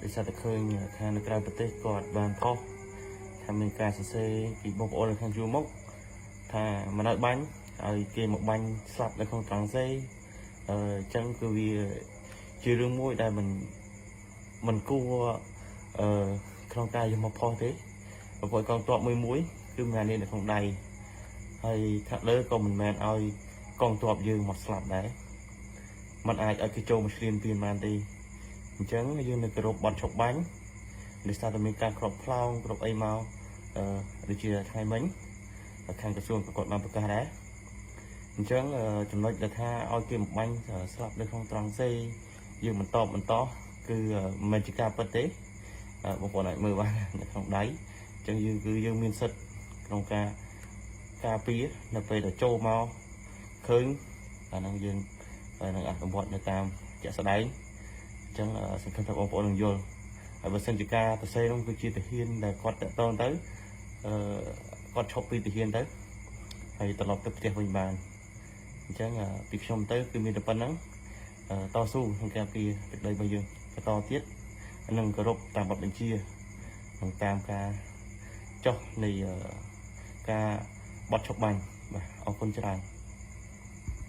ដោយសារតែឃើញខាងនៅក្រៅប្រទេសគាត់បានផុសថាមានការសរសេរពីបងប្អូននៅខាងជួរមុខថាមិនឲ្យបាញ់ឲ្យគេមកបាញ់ស្លាប់នៅក្នុងត្រង់សេអញ្ចឹងគឺវាជារឿងមួយដែលមិនគួរក្នុងការយកមកផុសទេព្រោះកងទ័ពមួយមួយគឺមាននេះនៅក្នុងដៃហើយថ្នាក់លើក៏មិនមែនឲ្យកងទ័ពយើងមកស្លាប់ដែរมันអាចឲ្យគេចូលមកឈ្លានពានបានទេអញ្ចឹងយើងនៅគោរពបទឈប់បាញ់ដោយសារតែមានការគ្របផ្លោងគ្របអីមកដូចជាថ្ងៃមិញខាងក្រសួងក៏គាត់បានប្រកាសដែរអញ្ចឹងចំណុចដែលថាឲ្យគេមកបាញ់ស្លាប់នៅក្នុងត្រង់សេយើងបន្តបន្តគឺមិនមែនជាការពិតទេបងប្អូនអាចមើលបាននៅក្នុងដៃអញ្ចឹងយើងគឺយើងមានសិទ្ធិក្នុងការការពារនៅពេលដែលចូលមកឃើញអាហ្នឹងយើងនឹងអនុវត្តនៅតាមជាក់ស្ដែងអញ្ចឹងសង្ឃឹមថាបងប្អូននឹងយល់ហើយបើសិនជាការសរសេរនោះគឺជាទាហានដែលគាត់តាក់ទងទៅគាត់ឈប់ពីទាហានទៅហើយត្រឡប់ទៅផ្ទះវិញបានអញ្ចឹងពីខ្ញុំទៅគឺមានតែប៉ុណ្ណឹងតស៊ូក្នុងការពារទឹកដីរបស់យើងបន្តទៀតនិងគោរពតាមបទបញ្ជានិងតាមការចុះនៃការបទឈប់បាញ់បាទអរគុណច្រើន។